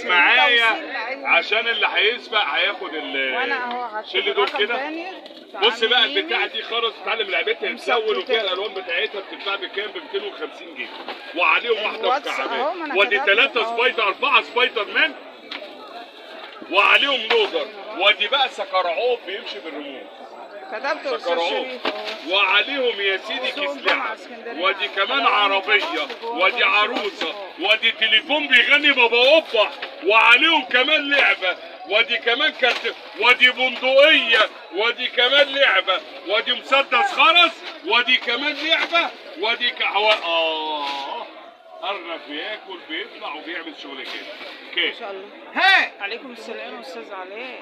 معايا عشان اللي هيسبق هياخد وانا اهو هكتب شيل دول رقم كده. تاني. بص بقى عامل البتاعه دي خالص بتعلم لعبتها تسول وفيها الالوان بتاعتها. بتتباع بكام؟ ب 250 جنيه وعليهم واحدة الواتس أهو، مكعبات. ما أنا وادي كتبت 3 أهو. spider، 4 سبايدر مان وعليهم لوزر. وادي بقى سكرعوب بيمشي بالريموت. كتبت استاذ سكرعوب شريف اهو. وعليهم يا سيدي سوق الجمعة كسلعة. اسكندرية. وادي كمان عربية، وادي عروسة، وادي تليفون بيغني بابا أوبا، وعليهم كمان لعبة، وادي كمان كارت، وادي بندقية، وادي كمان لعبة، وادي مسدس خرز، وادي كمان لعبة، وادي أرنب بياكل بيطلع وبيعمل شغل كده. ما كده شاء الله. ها عليكم السلام استاذ علاء.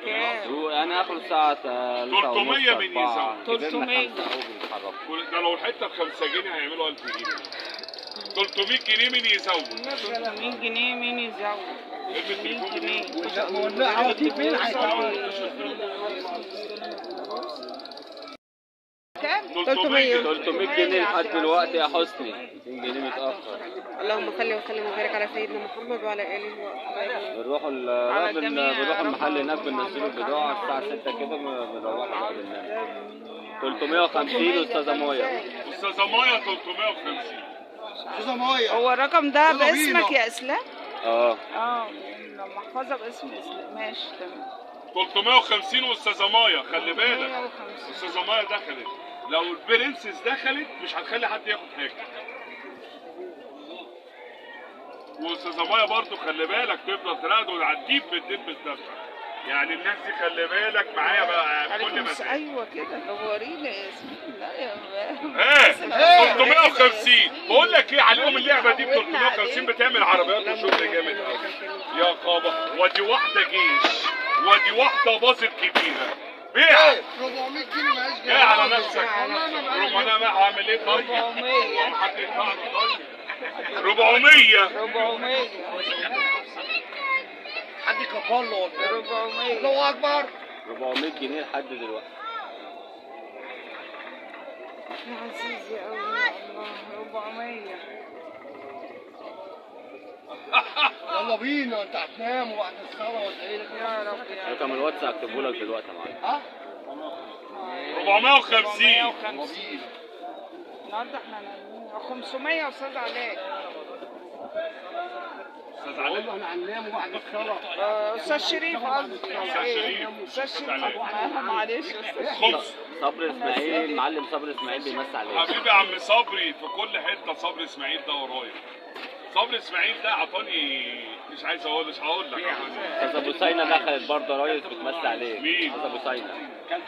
كام؟ انا اخر الساعة 300 من يزود. 300. ده لو الحتة ب 5 جنيه هيعملوا 1000 جنيه. 300 جنيه من يزود. 300 جنيه مين يزود؟ 300 جنيه. عواطيف مين كام؟ 300. 300 جنيه لحد دلوقتي يا حسني، 200 جنيه متأخر. اللهم صل وسلم وبارك على سيدنا محمد وعلى اله وصحبه. بنروح على الجميع يا بنروح رب. المحل هناك بننزله البضاعة الساعة 6 كده، بنروح بقى بننام. 350 أستاذة مايا. استاذه مايا 350. استاذه مايا. هو الرقم ده يلا بينا. باسمك يا اسلام؟ اه اه المحفظة باسم اسلام. ماشي تمام. 350 واستاذه مايا خلي بالك. 350. استاذه مايا دخلت، لو البرنسس دخلت مش هتخلي حد ياخد حاجة. واستاذه مايا برضو خلي بالك تفضل تراقد وتعديك بالدب الدفع. يعني الناس دي خلي بالك معايا بقى في كل عليكم مكان. ايوه كده نورينا يا ياسمين. لا يا ايه 350. بقول لك ايه، عليهم اللعبة دي ب 350 بتعمل عربيات وشغل جامد قوي يا خابا. ودي واحدة جيش، ودي واحدة باظت كبيرة. بيع 400 جنيه معيش. جاي على نفسك. ربنا ما هعمل ايه طيب؟ 400. حد يدفع له طيب 400. 400. حد يكفر له ولا 400. الله اكبر. 400 جنيه لحد دلوقتي. يا عزيزي يا الله 400. يلا بينا، انت هتنام وبعد الصلاة ولا ايه؟ يا رب يا رب. رقم الواتس هكتبه لك دلوقتي يا معلم. ها؟ 450. يلا 450. بينا. النهارده احنا نايمين. 500 يا استاذ علاء. استاذ علاء. احنا هننام وبعد الصلاة. استاذ شريف قصدي. استاذ شريف. استاذ شريف معلش يا استاذ شريف. خمس. صبري اسماعيل، معلم صبري اسماعيل بيمسي عليك. حبيبي يا عم صبري، في كل حتة صبري اسماعيل ده ورايا. صبري اسماعيل ده عطاني، مش عايز اقول، مش هقول لك عطاني. استاذ ابو سينا دخلت برضه يا ريس بتمسي عليك. مين؟ استاذ ابو سينا.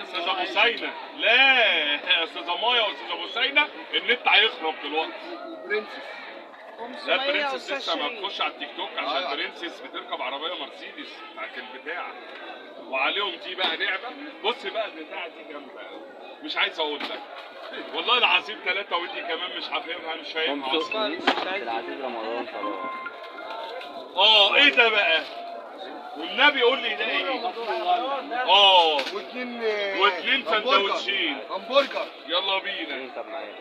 استاذ ابو سينا. لا استاذه مايا واستاذ ابو سينا النت هيخرب دلوقتي. برنسس. لا 500 يا برنسس استاذ لسه ما شريف. تخش على التيك توك عشان برنسس بتركب عربية مرسيدس بتاعت البتاع وعليهم دي بقى لعبه. بص بقى البتاعه دي جامدة قوي، مش عايز اقول لك والله العظيم 3. ودي كمان مش هفهمها، مش فاهمها اصلا. عبد العزيز رمضان صلاح. ايه ده بقى؟ والنبي قول لي ده ايه؟ واثنين واثنين سندوتشين. همبرجر. يلا بينا. مين طب معايا؟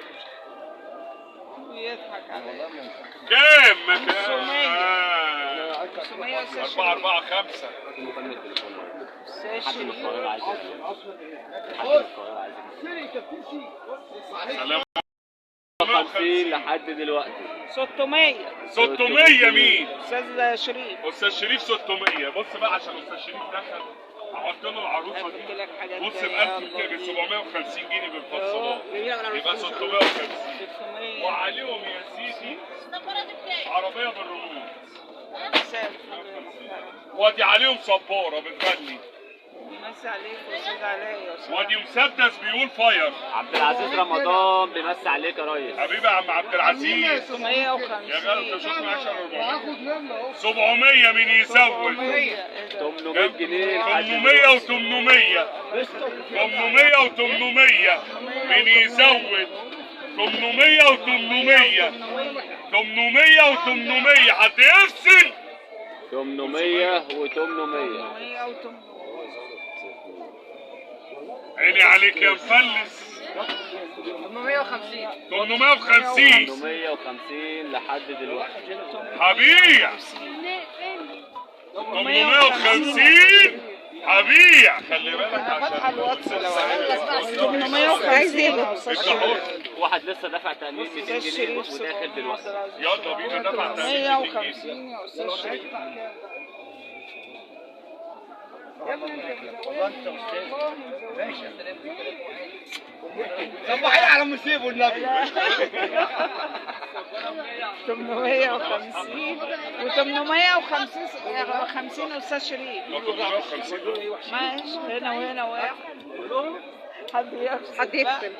بيضحك عليا. كام مكان؟ 500. 500 يا استاذ 4 شريف. 4 5. مكالمة تليفون. استاذ حد من شريف. القاهرة عايز يتكلم. حد من القاهرة عايز يتكلم. سلام. 50 لحد دلوقتي. 600. 600 مين؟ استاذ شريف. استاذ شريف 600. بص بقى عشان استاذ شريف دخل هحط له العروسة هفك دي. لك حاجات. بص ب يلا 1000 ب بينا. 750 جنيه بالفصلات يبقى 650. 600. وعليهم يا سيدي عربية بالريموت. مساء الفل يا محترم. وادي عليهم صباره بتغني. مسا عليك استاذ علاء يا استاذ. وادي مسدس بيقول fire. عبد العزيز رمضان بيمسي عليك يا ريس. حبيبي يا عم عبد العزيز. 650. يا غالي انت شوف معاك 400. هاخد منه اهو. 700 مين يزود؟ 700. إيه ده؟ 800 جنيه لحد 800 و800. 800 و800 مين يزود؟ 800 و800. 800 و800 هتفصل. 800 و800. 800 و800. عيني عليك يا مفلس. 850. 850. 850 لحد دلوقتي. هبيع 850. هبيع، خلي بالك انا فاتحة عشان الواتس لو عايز. 850. واحد لسه دافع تأمين 200 جنيه وداخل دلوقتي. يلا بينا دفع تأمين 200 جنيه. 850 يا استاذ شريف. يا ابني انت والله انت استاذ باشا. صبحي على ام سيف والنبي. 850 و850 استاذ شريف. 850. ماشي، هنا وهنا واحد. حد يفصل. حد يفصل.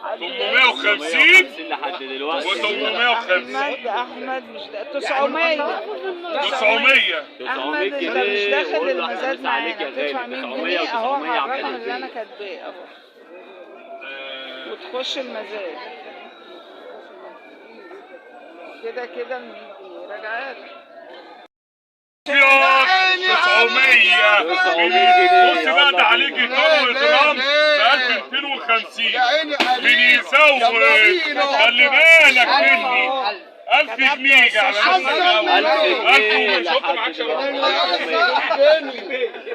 850 لحد دلوقتي. و850. احمد، احمد مش ده 900. 900. احمد انت مش داخل المزاد معانا، بتدفع 100 جنيه اهو على الرقم اللي انا كاتباه اهو، وتخش المزاد كده كده ال 100 جنيه راجعه لك. 900. بص بقى، ده عليه جيتار ودرام ب 1250. يا عيني عليك. من يزود، خلي بالك مني. 1000 جنيه على نفسك الأول. 1000. شفت معاك شباب؟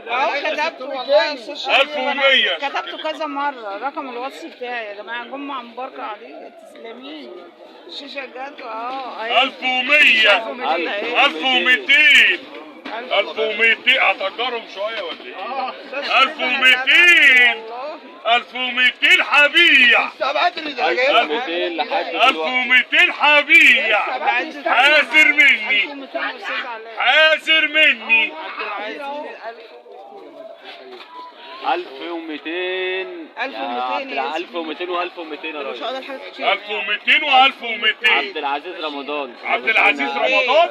اهو كتبت والله يا استاذ شريف. 1100. كتبته كذا مرة رقم الواتس بتاعي يا جماعة. جمعه مباركة عليك، تسلمي. الشيشة جت اهو. 1100. 1200. 1200. هتأجرهم شوية ولا ايه؟ 1200. 1200 هبيع. لسه بدري ده جاي. 1200 لحد دلوقتي. 1200 هبيع. حاذر مني. 1200 استاذ علاء. حاذر مني. عبد العزيز 1200. 1200. 1200 و1200 يا مش راجل. هقدر حاجة كتير. 1200 و1200. عبد العزيز رمضان. عبد العزيز رمضان. ايوه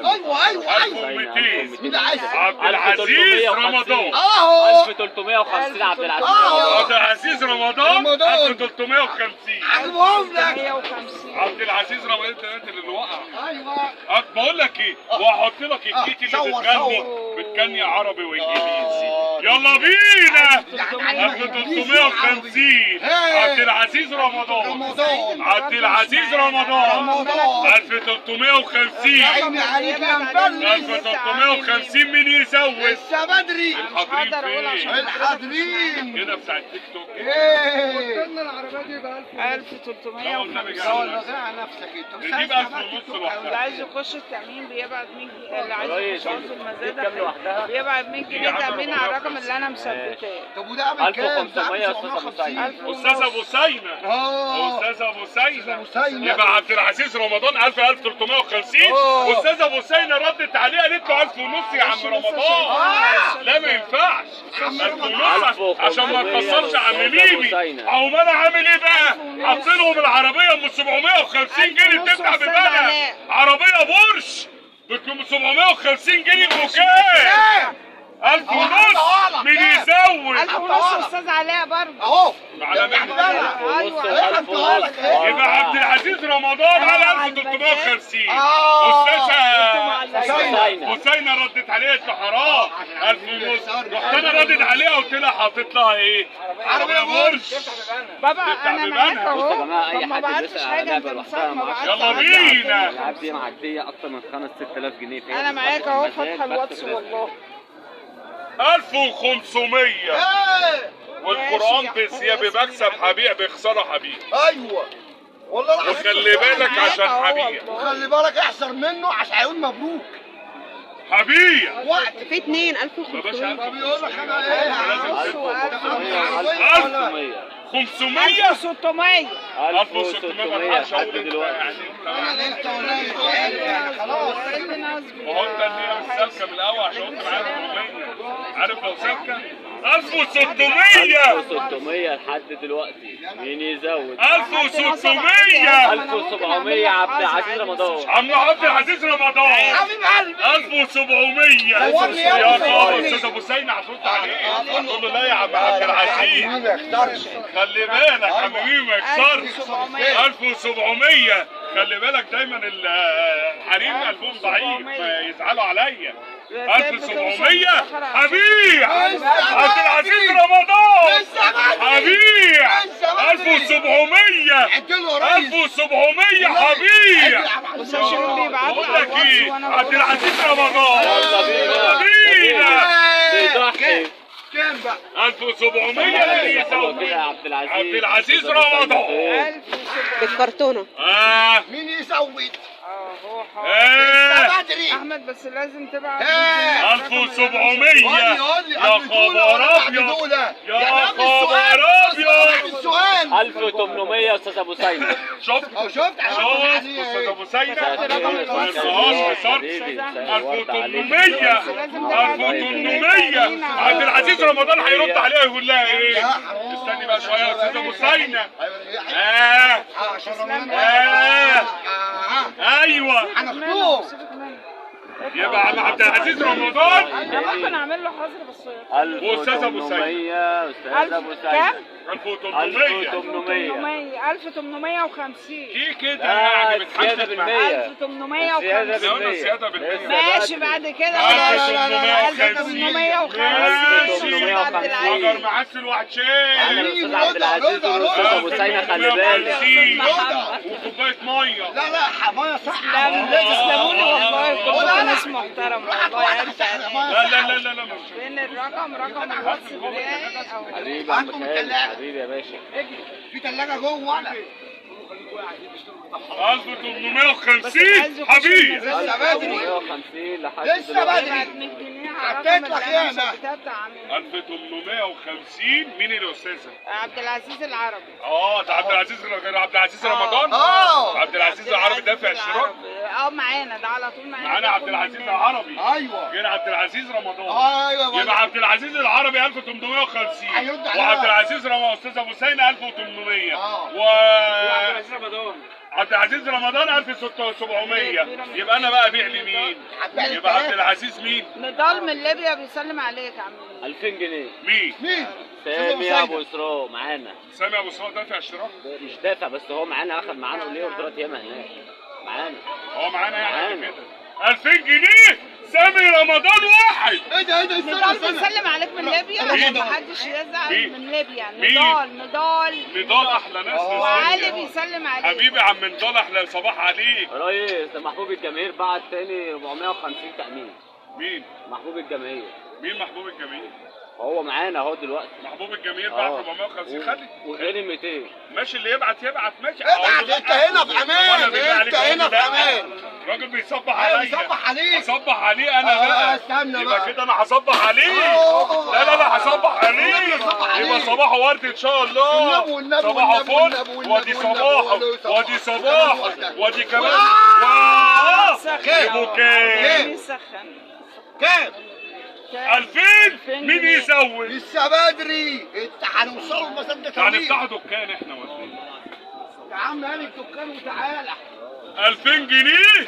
ايوه ايوه. 1200. مين عايز؟ عبد العزيز رمضان. اهو. 1350 عبد العزيز. عبد العزيز رمضان. رمضان. 1350. عجبهم لك. 150. عبد العزيز رمضان. انت اللي وقع. ايوه. بقول لك ايه، وهحط لك الكيتي اللي صور، بتغني صور. بتغني عربي وانجليزي. يلا بينا. 1350. عبد العزيز رمضان. رمضان. عبد العزيز رمضان. رمضان. 1350. يا عيني عليك يا مفلس. 1350. مين يزود؟ لسه بدري. الحاضرين فين؟ الحاضرين. كده بتاع التيك توك. ايه. 1350. على نفسك انت. نجيب 1000 ونص اللي لوحدها. عايز يخش التأمين بيبعت 100 جنيه. اللي عايز ريس، يخش عضو المزاد دي كام لوحدها؟ بيبعت 100 جنيه تأمين على الرقم اللي أنا مثبتاه. طب وده عامل كام؟ ده عامل 1500 يا أستاذ أبو 750. سعيد. استاذ ابو سينا. استاذ ابو سينا. أبو سينا. يبقى عبد العزيز رمضان 1000 1350. استاذ ابو سينا ردت عليه قالت له 1000 ونص يا عم رمضان. لا ما ينفعش 1000 ونص عشان ما تخسرش عم ميمي. او ما انا عامل ايه بقى؟ حاطين لهم العربية ام 750 جنيه بتفتح ببالها عربية بورش ب 750 جنيه وكام؟ 1000 ونص. مين يزود؟ 1000 ونص استاذ علاء برضه. اهو. على مين؟ ايوه. يبقى عبد العزيز رمضان على 1350. استاذه حسينة ردت عليها قالت له حرام 1000 ونص. رحت انا ردت عليها قلت لها حاطط لها ايه؟ عربية بورش. بابا انا معاك اهو. بصوا يا جماعة، اي طب ما حد بعتش بيسأل على حاجة انت لعبه من ساعة لوحدها ما معاه. بعت. يلا بينا. الالعاب دي معدية اكتر من 5 6000 جنيه. فهي انا معاك اهو فاتحة الواتس والله. 1500. ايه. والقرآن بثيابي بكسب هبيع بخسارة هبيع. ايوه والله العظيم. وخلي بالك عشان هبيع. وخلي بالك احذر منه عشان هيقول مبروك. هبيع وقت. في اتنين يا باشا. 1500. طب يقول لك انا ايه؟ 1500. 500. 1600. 1600 لحد دلوقتي. انا انت ولا يعني خلاص. ما هو انت اللي مش سالكة من الاول عشان قلت معايا 400. عارف لو سالكة 1600. 1600 لحد دلوقتي. مين يزود؟ 1600. 1700 عبد العزيز رمضان. عم عبد العزيز رمضان. حبيب قلبي. 1700. صورني يا يا ابني، خبر. صورني. استاذ ابو سينا هترد عليه هتقول له لا يا عم عبد العزيز. ما يختارش. خلي بالك عم ميمي ما يكسرش. 1700. 1700. خلي بالك دايما الحريم قلبهم ضعيف يزعلوا عليا. 1700 هبيع. عبد العزيز رمضان لسه بدري. هبيع. لسه 1700 1700 حبيبي. بقول لك ايه، عبد العزيز رمضان يلا بينا. كام بقى؟ 1700 عبد العزيز رمضان بالكرتونه. مين يزود؟ هو بدري احمد بس لازم تبعت 1700. يا خبر ابيض يا خبر ابيض. السؤال 1800 يا استاذ ابو سينا. شفت شفت استاذ ابو سينا 1800 1800. عبد العزيز رمضان هيرد عليها يقول لها ايه؟ استني بقى شوية يا استاذ ابو سينا. ايوه هنخطوه. يبقى عم عبد العزيز رمضان انا ممكن اعمل له حظر بس. واستاذ ابو سينا. استاذ ابو سينا 1800 1850 ايه كده يعني؟ بتحدد معايا 1850 زيادة بالمية. ماشي بعد كده 1850 ماشي. حجر معسل وحشين. الاستاذ عبد العزيز والاستاذ ابو سينا خلي بالك. وكوبايه مية. لا لا مية صح. تسلموا لي والله كلكم ناس محترمه والله. انت لا لا لا لا لا فين الرقم؟ رقم الواتس بتاعي. حبيبي يا عم خالد، حبيبي يا باشا. في ثلاجه جوه. انا 1850 حبيبي. لسه بدري 1850 لحد لسه بدري. حطيت لك ياما. 1850. مين اللي استاذه؟ عبد العزيز العربي. ده عبد العزيز غير عبد العزيز رمضان. عبد العزيز العربي دافع اشتراك. معانا ده على طول معانا. معانا عبد العزيز العربي. ايوه غير عبد العزيز رمضان. ايوه يبقى عبد العزيز العربي 1850 وعبد العزيز رمضان استاذ ابو سينا 1800 و عبد العزيز رمضان عبد العزيز رمضان 1700. يبقى انا بقى ابيع لمين؟ يبقى عبد العزيز مين؟ نضال من ليبيا بيسلم عليك يا عم. 2000 جنيه. مين؟ مين؟ سامي ابو اسراء معانا. سامي ابو اسراء دافع اشتراك؟ مش دافع بس هو معانا، اخد معانا وليه اوردرات ياما هناك معانا. هو معانا يعني كده 2000 جنيه. سامي رمضان واحد. ايه ده ايه ده؟ نضال بيسلم عليك من ليبيا عشان محدش يزعل. من ليبيا نضال. نضال نضال احلى ناس. وعلي بيسلم عليك حبيبي عم نضال، احلى صباح عليك. ريس محبوب الجماهير بعت تاني 450 تأمين. مين؟ محبوب الجماهير. مين محبوب الجماهير؟ هو معانا اهو دلوقتي. محبوب الجماهير بعت 450. خلي وغير 200. ماشي، اللي يبعت يبعت ماشي. ابعت، انت هنا في امان، انت هنا في امان. الراجل بيصبح عليا. بيصبح عليك. اصبح عليه انا بقى. استنى يبقى كده انا هصبح عليه. لا لا لا هصبح عليه. يبقى صباحه ورد ان شاء الله. صباحه فل. وادي صباحه، وادي صباحه، وادي كمان. يبقوا كام؟ كام؟ 2000. مين يزود؟ لسه بدري، انت هنوصلوا المسافة طويلة. هنفتحوا دكان احنا ولا ايه؟ يا عم هات الدكان وتعالى. 2000 جنيه.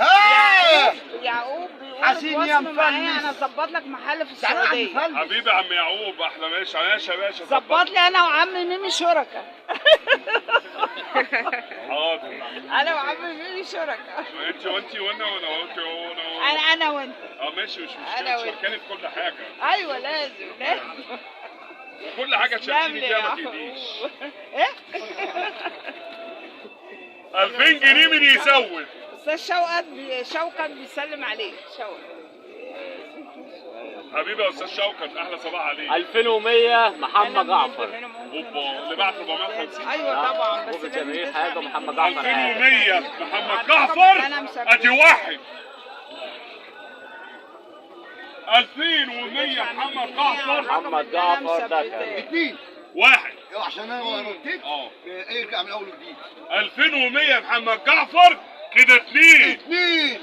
يعقوب بيقول اتواصلوا معايا، انا اظبط لك محل في السعودية. حبيبي يا عم يعقوب، احلى ماشي ماشي يا باشا. ظبط لي انا وعم ميمي شركة. حاضر. انا وعم ميمي شركة. انت وانت وانا وانا وانت وانا. انا وانت. ماشي مش مشكلة، شاركاني في كل حاجة. ايوه لازم لازم. كل حاجة تشاركيني فيها ما تقليش. ايه؟ 2000 جنيه مين يزود؟ استاذ شوقت بيسلم عليك. شوقت حبيبي يا استاذ شوقت، احلى صباح عليك. 2100 محمد جعفر. اوبا اللي بعت 450. ايوه طبعا بس لازم حاجة. محمد جعفر 2100 محمد جعفر ادي واحد. 2100 محمد جعفر. محمد جعفر ده كان اثنين واحد. عشان انا رديت. ارجع من اول وجديد. 2100 محمد جعفر كده 2. 2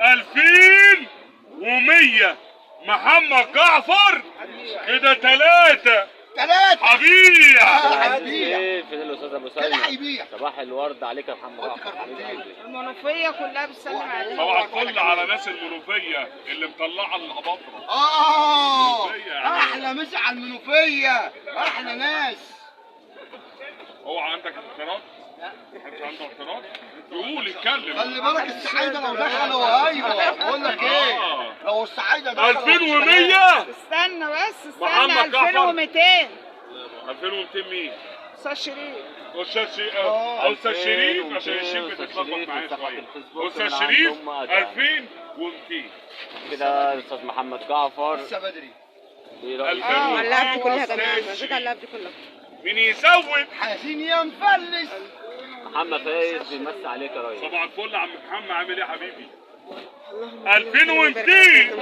2100 محمد جعفر كده 3. 3 حبيبي هيبيع. فين الاستاذ ابو كده سلمى؟ هيبيع. صباح الورد عليك يا محمد جعفر. المنوفية كلها بتسلم عليك. صباح الفل على ناس المنوفية اللي مطلعه الاباطره. احلى مسا على المنوفية، احلى ناس. هو عندك اعتراض؟ محدش عنده اعتراض؟ يقول يتكلم. خلي بالك السعيدة لو دخلوا. ايوه بقول لك ايه، لو الصعايده دخلوا 2100. استنى بس استنى. محمد جعفر. 2200. 2200 مين؟ استاذ شريف. استاذ شريف، استاذ شريف عشان الشيف بتتلخبط معايا شوية. استاذ شريف 2200 كده. استاذ محمد جعفر لسه بدري. ايه رايك؟ على اللعب دي كلها يا جماعة، مزيد على اللعب دي كلها. مين يزود؟ حزين يا مفلس. محمد فايز بيمسي عليك يا ريس. صباح الفل يا عم محمد، عامل ايه يا حبيبي؟ 2200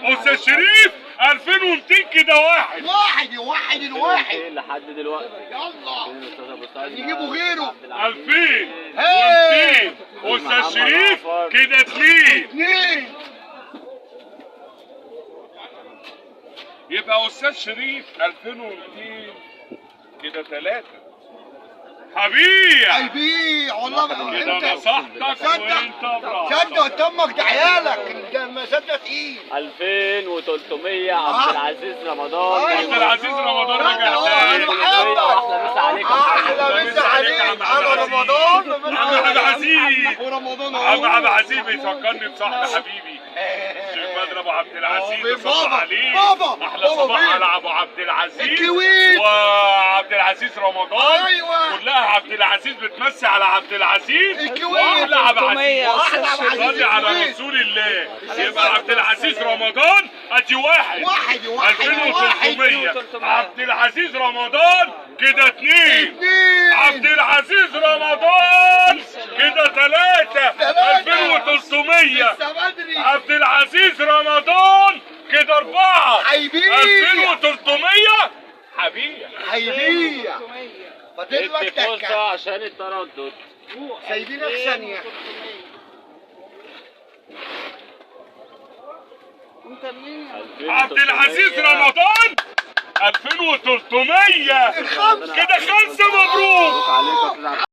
استاذ شريف، 2200 كده واحد. واحد واحد الواحد لحد دلوقتي. يلا فين الاستاذ ابو سعيد؟ يجيبوا غيره. 2200 استاذ شريف كده 2. 2. يبقى استاذ شريف 2200 كده 3. حبيبي هيبيع والله. كده انت نصحتك صدق. وانت براحتك. صدق امك ده عيالك، ده ما صدق تقيل. 2300 عبد العزيز رمضان. عبد العزيز رمضان رجع تاني. انا بحبك. احلى مسا عليك يا محمد. احلى مسا عليك انا رمضان. عم عبد العزيز، ورمضان عم عبد العزيز بيفكرني بصاحبي حبيبي الشيخ بدر ابو عبد العزيز. بابا، عليه بابا، احلى بابا صباح بيه. على ابو عبد العزيز الكويت. وعبد العزيز رمضان. أيوة. كلها عبد العزيز بتمسي على عبد العزيز. الكويت. واحلى عبد العزيز. واحلى عبد العزيز. صلي على الكويت. رسول الله. يبقى عبد العزيز رمضان ادي واحد. واحد واحد 2300 عبد العزيز رمضان كده 2. 2. عبد العزيز رمضان كده 3. 2300 لسه بدري. عبد العزيز رمضان كده 4. هيبيع. 2300 حبيبي هيبيع. فاضل لك ادي فرصة تكه. عشان التردد. سايبينك ثانية. انت منين يا عبد العزيز رمضان 2300 الخمسة. كده 5. مبروك. مبروك عليك يا استاذ عبد